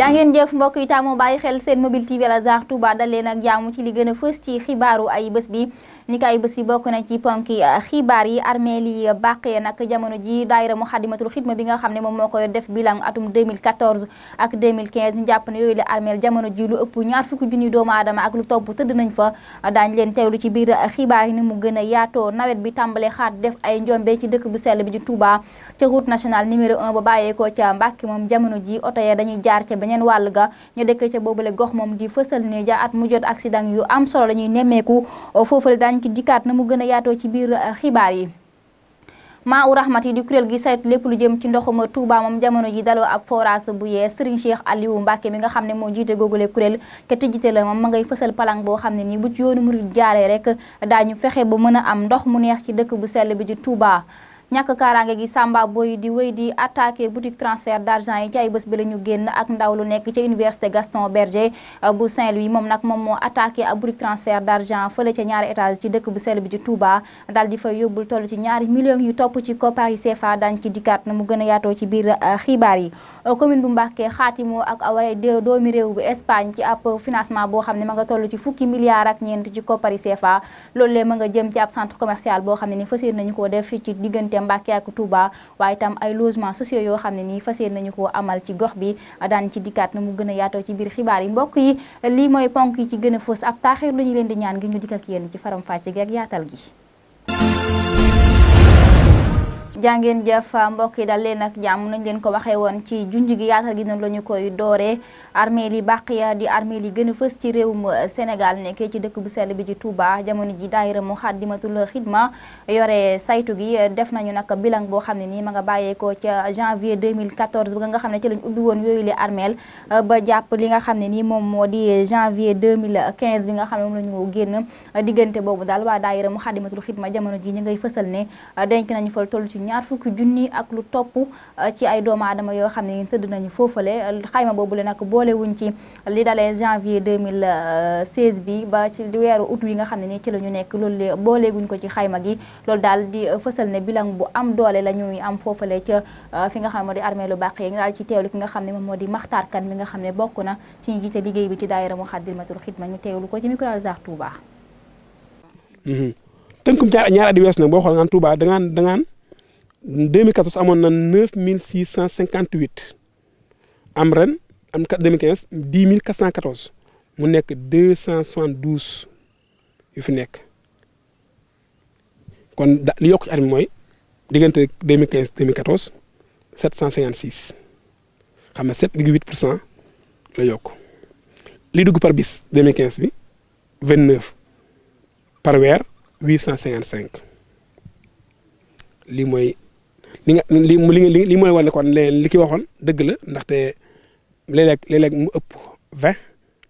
jàngeen jëf mbokk yi taamu bàyyi xel seen mobile TV Al-Azhar Touba dal leen ak jaamu ci li gën a fës ci xibaaru ay bés bi ni ko ay bés yi bokk na ci ponki xibaar yi armeel yi bàqee nag jamono ji daayira Muxaddamatul Xidma bi nga xam ne moom moo koy def bilan atum 2014 ak 2015 ñu jàpp ne yooyu la armeel jamono ji lu ëpp ñaar fukki junni doomu aadama ak lu topp tëdd nañ fa daañ leen teewlu ci biir xibaar yi ni mu gën a yaatoo nawet bi tàmbalee xaat def ay njombe ci dëkk bu sell bi ci Touba ca route nationale numéro 1 ba bàyyeekoo ca Mbàkke moom jamono ji oto ya dañuy jaar ca beneen wàll ga ñu dëkk ca boobule gox moom di fësal ne ja at mu jot accident yu am solo la ñuy nemmeeku foofule daañ ci dikkaat na mu gën a yaatoo ci biir xibaar yi. Maa-u Rahmati di kuréel gi saytu lépp lu jëm ci ndoxum Touba moom jamono ji daloo ab forage bu yees Serigne Cheikh Aliou Mbacke mi nga xam ne moo jiite googule kuréel ke tijjite la moom ma ngay fësal palang boo xam ne nii bu ci yoonu murid jaaree rek daañu fexe ba mën a am ndox mu neex ci dëkk bu sell bi ci Touba. ñàkk kaaraange gi Samba Boy di wéy di attaqué boutique transfert d'argent yi ci ay bés bi la ñu génn ak ndaw lu nekk ca université Gaston Berger bu Saint-Louis moom nag moom moo attaqué ab boutique transfert d'argent fële ca ñaari étage ci dëkk bu sell bi ci Touba daal di fay yóbbul toll ci ñaari millions yu topp ci koppar yi CFA daañ ci dikkaat na mu gën a yaatoo ci biir xibaar yi. commune bu Mbacké xaatimoo ak away doomi réew bu Espagne ci ab financement boo xam ne ma nga toll ci fukki milliards ak ñeent ci koppar yi CFA loolu lee ma nga jëm ci ab centre commercial boo xam ne ni fas yéene nañu koo def ci diggante Mbàkke ak Touba waaye itam ay logements sociaux yoo xam ne nii fas yéene nañu ko amal ci gox bi daan ci dikkaat na mu gën a yaatoo ci biir xibaar yi mbokk yi lii mooy ponk yi ci gën a fës ab taaxir lu ñu leen di ñaan ngir ñu dikk ak yéen ci faram fàcce gi ak yaatal gi. jàngeen jëf mbokk yi dal leen ak jàmm nañ leen ko waxee woon ci junj gi yaatal gi noonu la ñu koy dooree armeel yi Baqiya di armeel yi gën a fës ci réewum Sénégal nekkee ci dëkk bu sell bi ci Touba jamono ji daayira Muxaddamatul Xidma yore saytu gi def nañu nag bilan boo xam ne nii ma nga bàyyeekoo ca janvier 2014 ba nga xam ne ci lañ ubbi woon yooyu li armeel ba jàpp li nga xam ne nii moom moo di janvier 2015 bi nga xam ne moom la ñu génn diggante boobu daal waa daayira Muxaddamatul Xidma jamono ji ñu ngay fësal ne denc nañu fa toll ci ñaar fukki junni ak lu topp ci ay doomu aadama yoo xam ne tëdd nañu foofale xayma boobule nag boolewuñ ci li dalee janvier 2016 bi ba ci weeru août yi nga xam ne ni ci la ñu nekk loolu booleeguñ ko ci xayma gi loolu daal di fësal ne bilan bu am doole la ñuy am foofale ca fi nga xam ne moo di armée lu bàq yi nga daal ci teewlu ki nga xam ne moom moo di Maxtaar Kan mi nga xam ne bokk na ci ñu jiite liggéey bi ci daayira Muxaddamatul Xidma ñu teewlu ko ci micro Al-Azhar Touba. tënkum ñaari at yi wees nag boo xool ngaan Touba dangaan 2014 amoon na 9658 am ren am 2015 10414 mu nekk 272 yu fi nekk kon li yokk ci at mi mooy diggante 2015 2014 756 xam ne 7,8% la yokk li dugg par bis 2015 bi 29 par weer 855 lii mooy. li mooy wane kon li ki waxoon dëgg la ndaxte léeg-léeg mu ëpp 20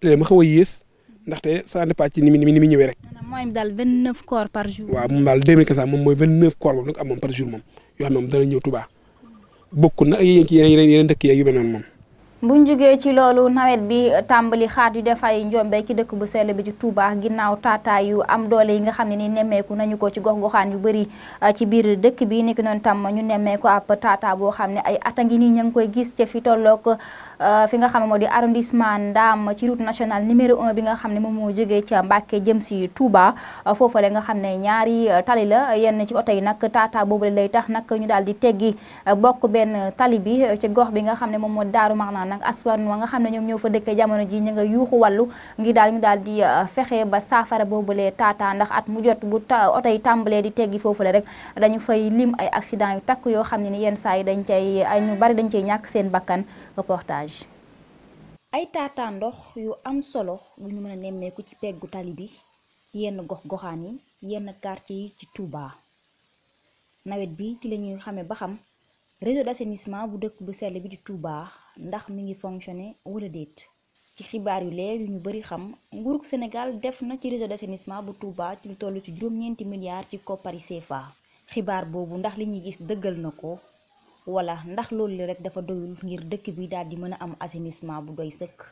léeg-léeg mu xaw a yées ndaxte ça dépend ci ni mu ñëwee rek. maanaam mooy daal 29 corps par jour. waaw moom daal 2015 moom mooy 29 corps moom nag am moom par jour moom yoo xam ne moom dana ñëw Touba bokk na ak yéen ci yeneen dëkk yeeg yu mel noonu moom. buñ jógee ci loolu nawet bi tàmbali xaat yu def ay njombe ci dëkk bu sell bi ci Touba ginnaaw taataay yu am doole yi nga xam ne ni nemmeeku nañu ko ci gox-goxaan yu bëri ci biir dëkk bi nekk noonu tam ñu nemmeeku ab taata boo xam ne ay at a ngi nii ñu ngi koy gis ca fi tolloog fi nga xam ne moo di arrondissement Ndam ci route nationale numéro 1 bi nga xam ne moom moo jógee ca Mbàkke jëm si Touba foofale nga xam ne ñaari tali la yenn ci oto yi nag taata boobu lay tax nag ñu daal di teggi bokk benn tali bi ci gox bi nga xam ne moom moo Daaru Marnaan nag askan wa nga xam ne ñoom ñoo fa dëkkee jamono ji ñu nga yuuxu wàllu ngi daal ñu daal di fexe ba saafara boobulee taata ndax at mu jot bu oto yi tàmbalee di teggi foofule rek dañu fay lim ay accident yu takk yoo xam ne ni yenn saa yi dañ cay ay ñu bari dañ cay ñàkk seen bakkan. Reportage. ay taata ndox yu am solo bu ñu mën a nemmeeku ci peggu tali bi ci yenn gox-goxaan yi yenn quartier yi ci Touba nawet bi ci la ñuy xamee ba xam réseau d'assainissement bu dëkk bu sell bi di Touba ndax mi ngi fonctionné wala déet ci xibaar yu leer yu ñu bari xam nguurug Sénégal def na ci réseau d'assainissement bu Touba ci lu toll ci juróom-ñeenti milliards ci koppari CFA xibaar boobu ndax li ñuy gis dëggal na ko wala ndax loolu li rek dafa doyul ngir dëkk bi daal di mën a am assainissement bu doy sëkk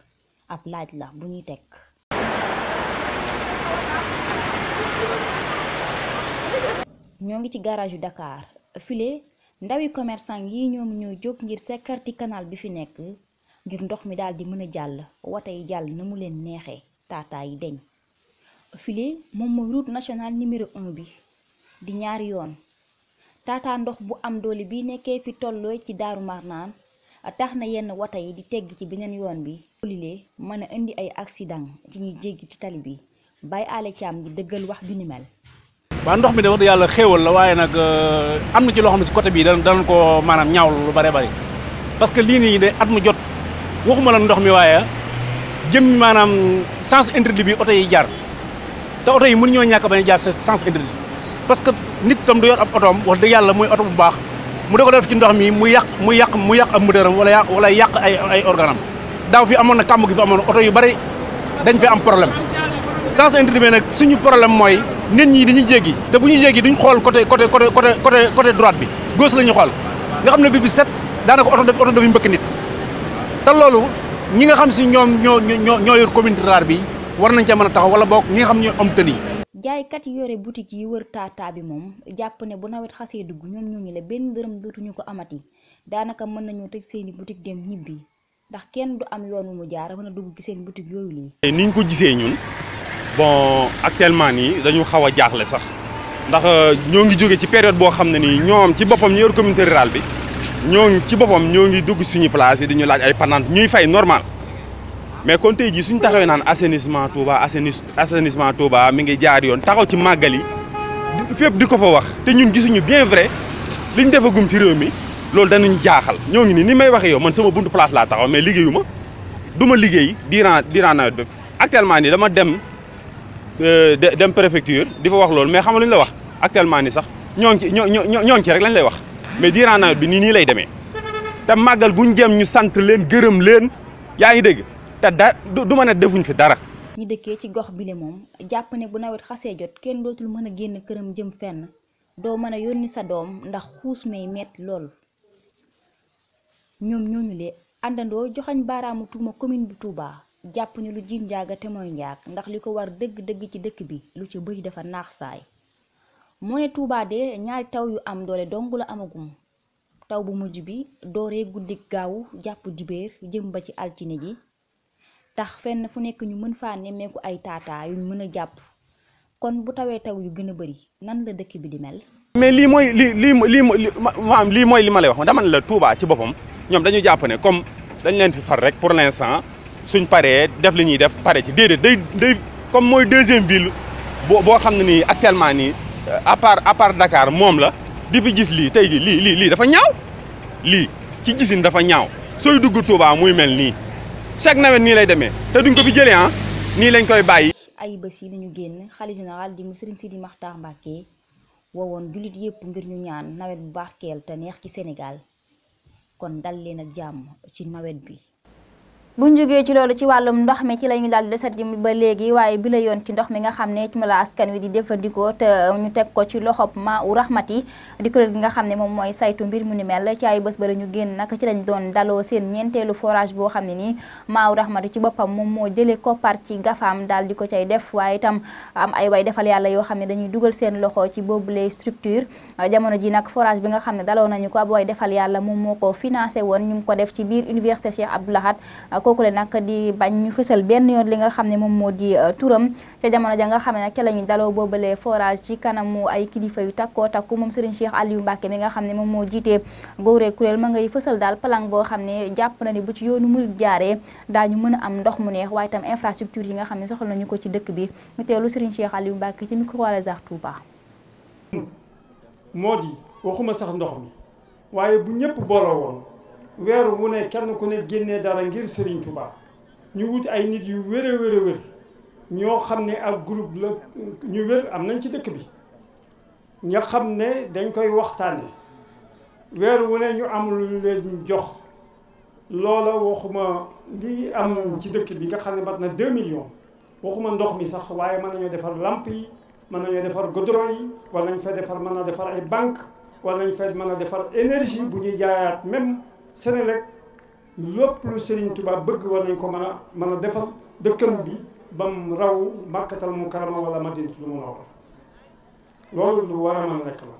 ab laaj la bu ñuy teg. ñoo ngi ci garage yu Dakar file ndawi commerçant yi ñoom ñoo jóg ngir sekkarti canal bi fi nekk ngir ndox mi daal di mën a jàll woto yi jàll na mu leen neexee taataa yi deñ file moom mooy route nationale numéro 1 bi di ñaari yoon taataa ndox bu am doole bi nekkee fi tolloo ci Daaru Marnaan tax na yenn woto yi di tegg ci beneen yoon bi lilee mën a indi ay accident ci ñuy jéggi ci tali bi Baye Alé Thiam di dëggal wax ju ni mel. waaw ndox mi de wax dëgg yàlla xéewal la waaye nag am na ci loo xam ne si côté bii danañ ko maanaam ñaawlu lu bare bari parce que lii nii de at mu jot waxuma la ndox mi waaye jëm maanaam sens interdit bi oto yi jaar te oto yi mënuñoo ñàkk bañ a jaar sens interdit parce que nit tam du yor ab otoom wax dëgg yàlla muy oto bu baax mu da ko def ci ndox mi mu yàq ab moteur am wala yàq ay organam daaw fi amoon na kàmb gi fi amoon oto yu bari dañ fi am problème sens interdit bi nag suñu problème mooy nit ñi dañuy jéggi te bu ñuy jéggi duñ xool côté droite bi gauche la ñu xool nga xam ne bi set daanaka oto dafa mbëkk nit te loolu ñi nga xam si ñoom ñoo yor commune rurale bi war nañ ca mën a taxaw wala boog ñi nga xam ñoo am tëli. jaaykat yi yore boutique yi wër taataa bi moom jàpp ne bu nawet xasee dugg ñoom ñooñu la benn dërëm dootuñu ko amati daanaka mën nañoo tëj seeni boutique dem ñibbi ndax kenn du am yoon wu mu jaar mën a dugg ci seen boutique yooyu lii. ni ñu ko gisee ñun bon actuellement nii dañu xaw a jaaxle sax ndax ñoo ngi jóge ci période boo xam ne nii ñoom ci boppam ñu yor communauté rurale bi ñoo ngi dugg suñu place yi di ñu laaj ay patente ñuy fay normal. mais kon tey jii suñu taxawee naan assainissement Touba mi ngi jaar yoon taxaw ci màggal yi fépp di ko fa wax te ñun gisuñu bien vrai liñ defagum ci réew mi loolu danañ jaaxal ñoo ngi ni may waxee yow man sama buntu place laa taxaw mais liggéeyu ma du ma liggéey durant nawet bi actuellement nii dama dem préfecture di fa wax loolu mais xam nga lu ñu la wax actuellement nii sax ñoo ngi ci rek lañ lay wax mais durant nawet bi nii lay demee te màggal guñ jëm ñu sant leen gërëm leen yaa ngi dégg. te du ma ne defuñ fi dara. ñi dëkkee ci gox bile moom jàpp ne bu nawet xasee jot kenn dootul mën a génn këram jëm fenn doo mën a yónni sa doom ndax xuus may metti lool ñoom ñooñu le àndandoo joxañ baaraamu tuuma commune bu Touba jàpp ne lu jiin njaaga te mooy njaag ndax li ko war dëgg-dëgg ci dëkk bi lu ci bëri dafa naax saay moo ne Touba de ñaari taw yu am doole dong la amagum taw bu mujj bi dooree guddi gaaw jàpp dibéer jëm ba ci altine ji tax fenn fu nekk ñu mën faa nemmeeku ay taataa yuñ mën a jàpp kon bu tawee taw yu gën a bëri nan la dëkk bi di mel. mais lii mooy li ma lay wax dama ne la Touba ci boppam ñoom dañu jàpp ne comme dañ leen fi far rek pour l'instant suñ paree def li ñuy def pare ci déedéet day comme mooy deuxième ville boo xam ne nii actuellement nii à part Dakar moom la di fi gis lii tey jii lii dafa ñaaw lii ci gisin dafa ñaaw sooy dugg Touba muy mel nii. chaque nawet nii lay demee te duñ ko fi jëlee nii lañ koy bàyyi. ay bés yi lañu génn xalifa général di Serigne Sidi Makhtar Mbacké woowoon jullit yépp ngir ñu ñaan nawet bu barkeel te neex ci Sénégal kon dal leen ak jàmm ci nawet bi. buñ jógee ci loolu ci wàllum ndox mi ci lañu daal desati ba léegi waaye bi la yoon ci ndox mi nga xam ne ci la askan wi di jëfandikoo te ñu teg ko ci loxob Maa-u Rahmati di kuréel gi nga xam ne moom mooy saytu mbir mu ni mel ci ay bés ba la ñu génn nag ci lañ doon daloo seen ñeenteelu forage boo xam ne nii Maa-u Rahmati ci boppam moom moo jëlee koppar ci gafaam daal di ko cay def waaye itam am ay way defal yàlla yoo xam ne dañuy dugal seen loxo ci boobule structure jamono ji nag forage bi nga xam ne daloo nañu ko ab way defal yàlla moom moo ko financé woon ñu ngi ko def ci biir université Cheikh Abdou Lahad kooku le nag di bañ ñu fësal benn yoon li nga xam ne moom moo di turam ca jamono ja nga xam ne nag ca la ñu daloo boobale forage ci kanamu ay kilifa yu takkoo takku moom Serigne Cheikh Aliou Mbacké mi nga xam ne moom moo jiitee góoree kuréel ma ngay fësal daal plan boo xam ne jàpp na ni bu ci yoonu murid jaaree daañu mën a am ndox mu neex waaye itam infrastructure yi nga xam ne soxla nañu ko ci dëkk bi ñu teelu Serigne Cheikh Aliou Mbacké ci micro Al Azhar Touba. moo di waxuma sax ndox mi waaye bu ñëpp booloo woon weer wu ne kenn ku ne génnee dara ngir Serigne Touba ñu wut ay nit yu wér a wér ñoo xam ne ak groupe la ñu wér am nañ ci dëkk bi nga xam ne dañ koy waxtaane weer wu ne ñu am lu leen jox loola waxuma lii am ci dëkk bi nga xam ne mat na 2 millions waxuma ndox mi sax waaye mën nañoo defar lamp yi mën nañoo defar goudron yi wala nañ fa defar mën na defar ay banque wala nañ fa mën a defar énergie bu ñuy jaayaat même Senelec lépp lu Serigne Touba bëgg war nañ ko mën a defal dëkkam bi bam raw Makkatal Mukarrama wala Madinatul Munawwara loolu lu war a mën a nekk la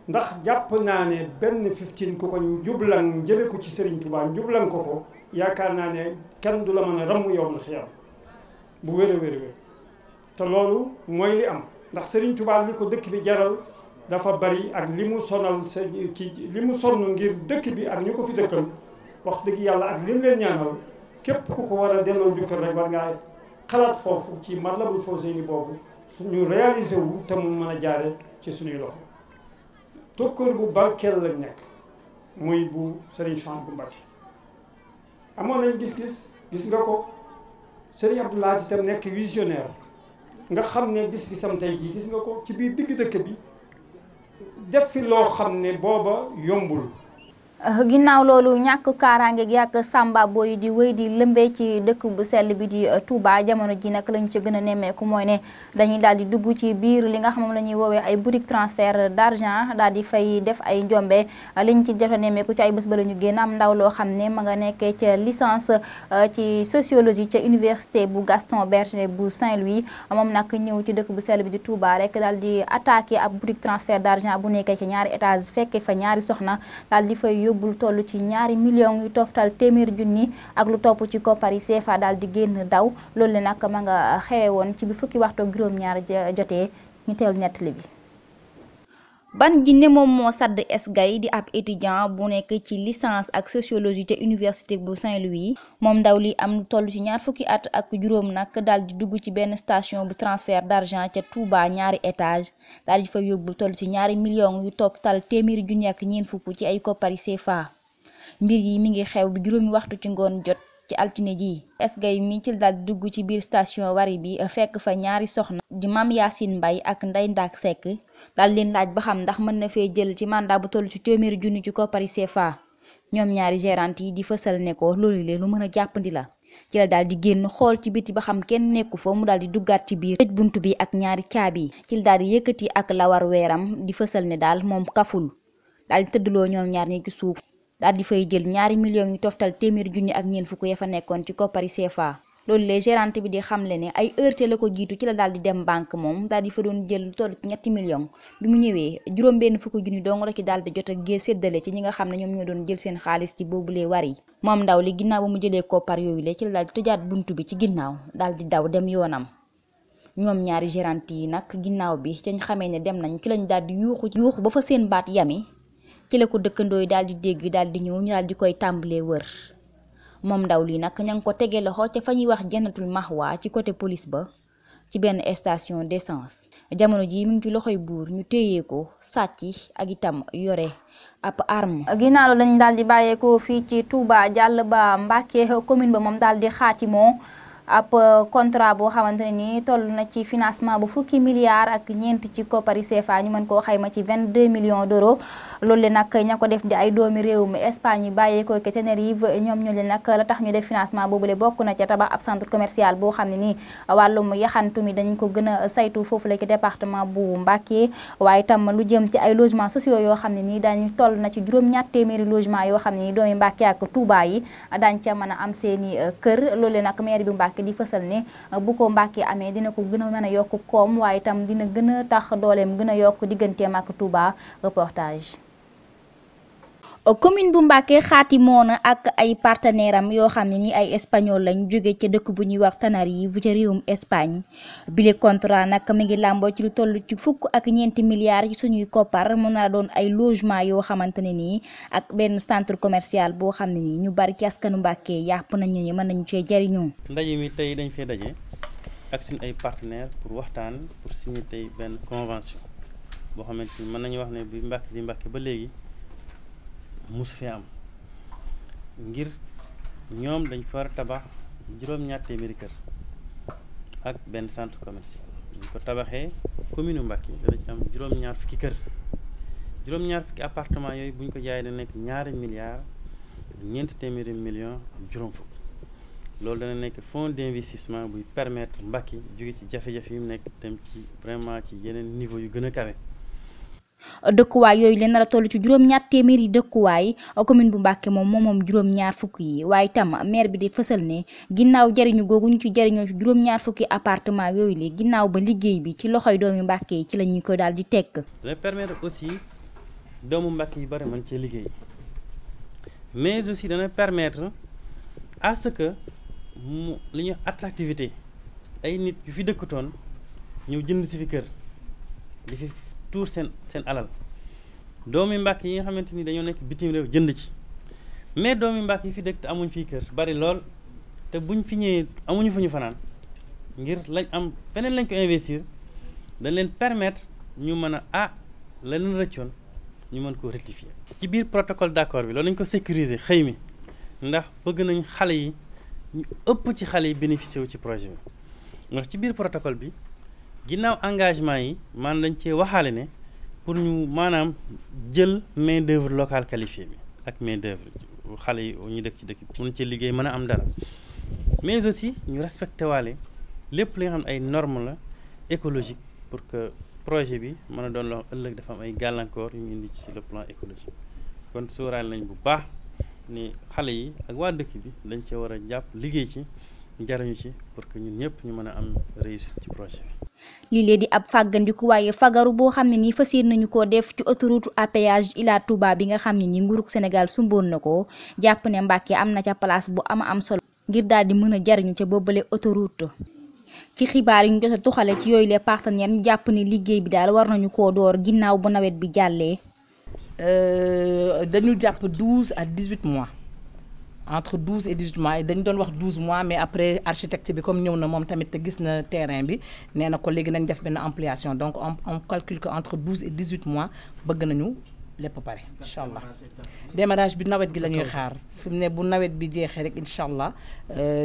ndax jàpp naa ne benn 15 ku ko njublan jële ko ci Serigne Touba njublan ko yaakaar naa ne kenn du la mën a ramm yow na xiyam bu wér a wér a wér te loolu mooy li am ndax Serigne Touba li ko dëkk bi jaral dafa bari ak li mu sonal li mu sonn ngir dëkk bi ak ñu ko fi dëkkal wax dëgg yàlla ak li mu leen ñaanal képp ku ko war a delloo njukkal rek war ngaa xalaat foofu ci Matlabul Fawzayni boobu suñu réalisé wu te mu mën a jaare ci suñuy loxo tokkër bu barkeel lañ nekk muy bu Serigne Souhaïbou Mbacké amoon nañ gis nga ko Serigne Abdou Lahad itam nekk visionnaire nga xam ne gis-gisam tey jii gis nga ko ci biir digg dëkk bi def fi loo xam ne booba yombul. ginnaaw loolu ñàkk kaaraange gi ak samba booy di wéy di lëmbee ci dëkk bu sell bi di Touba jamono ji nag lañu ci gën a nemmeeku mooy ne dañuy daal di dugg ci biir li nga xam moom la ñuy woowee ay boutique transfert d'argent daal di fay def ay njombe liñ ci jot a nemmeeku ci ay bés ba la ñu génn am ndaw loo xam ne ma nga nekkee ca licence ci sociologie ca université bu Gaston Berger bu Saint-Louis moom nag ñëw ci dëkk bu sell bi di Touba rek daal di attaqué ab boutique transfert d'argent bu nekkee ci ñaari étage fekke fa ñaari soxna daal di fay bul toll ci ñaari millions yu toftal téeméer junni ak lu topp ci koppar yi CFA daal di génn daw loolu nag ma nga xewe woon ci bi fukki waxtu ak juróom-ñaar jotee ñu teewlu nettali bi. ban jinne moom moo sadd Esgay di ab étudiant bu nekk ci licence ak sociologie ca université bu Saint-Louis moom ndaw li am lu toll ci ñaar fukki at ak juróom nag daal di dugg ci benn station bu transfert d'argent ca Touba ñaari étage daal di fa yóbbu toll ci ñaari millions yu toftal téeméeri junni ak ñeent fukk ci ay koppari CFA mbir yi mi ngi xew bi juróomi waxtu ci ngoon jot ci altine ji Esgay mi ci daal di dugg ci biir station wari bi fekk fa ñaari soxna di Mame Yacine Mbaye ak Ndeye Ndak Seck daal leen laaj ba xam ndax mën na fee jël ci mandat bu toll ci téeméeri junni ci koppari CFA ñoom ñaari gérante yi di fësal ne ko loolu lee lu mën a jàppandi la ci la daal di génn xool ci biti ba xam kenn nekku fa mu daal di duggaat ci biir tëj bunt bi ak ñaari caabi ci la daal di yëkkati ak lawar weeram di fësal ne daal moom kaful daal di tëddloo ñoom ñaar ñi ci suuf daal di fay jël ñaari millions yu toftal téeméeri junni ak ñeent fukk ya fa nekkoon ci koppari CFA loolu les gérante bi di xamle ne ay heure la ko jiitu ci la daal di dem banque moom daal di fa doon jël lu toll ci ñetti millions bi mu ñëwee juróom benn fukki junni dong la ci daal di jot a gée séddale ci ñi nga xam ne ñoom ñoo doon jël seen xaalis ci boobulee war yi moom ndaw li ginnaaw ba mu jëlee koppar yooyu la ci la daal di tëjaat buntu bi ci ginnaaw daal di daw dem yoonam ñoom ñaari gérante yi nag ginnaaw bi cañ xamee ne dem nañ ci lañ daal di yuuxu ba fa seen baat yami ci la ko dëkkandoo yi daal di dégg daal di ñëw ñu daal di koy tàmbalee wër moom ndaw lii nag ña ngi ko tegee loxo ca fa ñuy wax Jannatul Mahwa ci côté police ba ci benn station d'essence jamono ji mu ngi ci loxoy buur ñu téyee ko sàcc ak itam yore ab arme. ginnaaw lañ daal di bàyyeekoo fii ci Touba jàll ba Mbacké commune ba moom daal di xaatimoo ab contrat boo xamante ne nii toll na ci financement bu fukki milliards ak ñeent ci koppari CFA ñu mën koo xayma ci 22 millions d'euros loolu nag ña ko def di ay doomi réew mi Espagne yi bàyyeekoo ko Tenerife ñoom ñu leen nag la tax ñu def financement boobule bokk na ca tabax ab centre commercial boo xam ne nii wàllum yaxantu mi dañ ko gën a saytu foofu la ci département bu Mbacké waaye itam lu jëm ci ay logements sociaux yoo xam ne nii dañ toll na ci juróom-ñaar téeméeri logement yoo xam ne nii doomi Mbacké ak Touba yi dañ ca mën a am seeni kër loolu nag maire bi Mbacké di fësal ne bu ko Mbacké amee dina ko gën a mën a yokk koom waaye itam dina gën a tax dooleem gën a yokk digganteem ak Touba. Reportage. commune bu Mbacké xaatimoo na ak ay partenaire am yoo xam ne ni ay espagnol lañ jóge ca dëkk bu ñuy wax Tenerife ca réewum Espagne bile contrat nag mi ngi làmboo ci lu toll ci fukk ak ñeenti milliards ci suñuy koppar mën na doon ay logement yoo xamante ne nii ak benn centre commercial boo xam ne nii ñu bari ci askanu Mbacké yàpp nañu ni mën nañu cee jariñoo. ndaje mi tey dañ fee daje ak suñu ay partenaires pour waxtaan pour signer tey benn convention boo xamante ni mën nañu wax ne bi Mbacké di Mbacké ba léegi musu fee am ngir ñoom dañ fa war a tabax juróom-ñaar téeméeri kër ak benn centre commercial ñu ko tabaxee commune Mbacké dana ci am juróom-ñaar fukki kër juróom-ñaar fukki appartement yooyu bu ñu ko jaayee dana nekk ñaari milliards ñeenti téeméeri millions juróom fukk loolu dana nekk fonds d'investissement buy permettre Mbacké jóge ci jafe-jafe yi mu nekk dem ci vraiment ci yeneen niveau yu gën a kawe. dëkkuwaay yooyu leen nar a toll ci juróom-ñaar téeméeri dëkkuwaay commune bu Mbacké moom juróom-ñaar fukk yi waaye itam maire bi di fësal ne ginnaaw jariñu googu ñu ci jariñoo ci juróom-ñaar fukki appartement yooyu li ginnaaw ba liggéey bi ci loxoy doomi Mbacké yi ci la ñu ko daal di tekk. dana permettre aussi doomu Mbacké yu bari mën cee liggéey mais aussi dana permettre à ce que mu li ñuy attractivité ay nit yu fi dëkkutoon ñëw jënd si fi kër di fi tuur seen alal doomi Mbàkke yi nga xamante ni dañoo nekk bitim réew jënd ci mais doomi Mbàkke yi fi dëkk te amuñ fii kër bari lool te buñ fi ñëwee amuñu fu ñu fanaan ngir lañ am feneen lañ ko investir dañ leen permettre ñu mën a la leen rëccoon ñu mën koo rectifier. ci biir protocole d'accord bi loolu lañ ko sécuriser xëy mi ndax bëgg nañ xale yi ñu ëpp ci xale yi bénéficier wu ci projet bi ndax ci biir protocole bi ginnaaw engagement yi maanaam dañ cee waxaale ne pour ñu maanaam jël main d'œuvre locale qualifiée bi ak main d'œuvre xale yi ñu dëkk ci dëkk bi mun ci liggéey mën a am dara mais aussi ñu respecté waale lépp li nga xam ne ay normes la écologique pour que projet bi mën a doon loo ëllëg dafa am ay gàllankoor yu ñu indi ci le plan écologique kon sóoraale nañ bu baax ni xale yi ak waa dëkk bi dañ cee war a jàpp liggéey ci jariñu ci pour que ñun ñëpp ñu mën a am réussite ci projet bi. lii lee di ab fàggandiku waaye fagaru boo xam ne nii fas yéene nañu koo def ci autoroute à péage Ila Touba bi nga xam ne nii nguurug Sénégal sumboon na ko jàpp ne Mbàkke am na ca place bu am solo ngir daal di mën a jariñu ca boobale autoroute. ci xibaar yi ñu jot a tuxale ci yooyu les partenaires ñu jàpp ni liggéey bi daal war nañu koo door ginnaaw bu nawet bi jàllee. dañu jàpp 12 à 18 mois entre 12 et 18 mois dañu doon wax 12 mois mais après architecte bi comme ñëw na moom tamit te gis na terrain bi nee na ko léegi nañ def benn ampliation donc on calcule que entre 12 et 18 mois bëgg nañu lépp pare incha allah. démarrage bi nawet gi la ñuy xaar fi mu ne bu nawet bi jeexee rek incha allah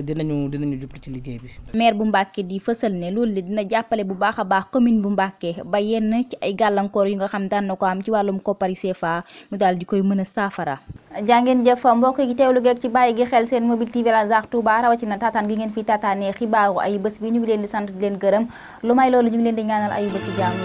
dinañu jublu ci liggéey bi. maire bu Mbàkke di fësal ne loolu li dina jàppale bu baax a baax commune bu Mbàkke ba yenn ci ay gàllankoor yu nga xam daan na ko am ci wàllum koppari CFA mu daal di koy mën a saafara. jàngeen jëf mbokk gi teewlu geeg ci bàyyi gi xel seen mobile TV Razakh Touba rawatina taataan gi ngeen fi taataanee xibaaru ay bés bi ñu ngi leen di sant di leen gërëm lu may loolu ñu ngi leen di ñaanal ay bés yi jàmm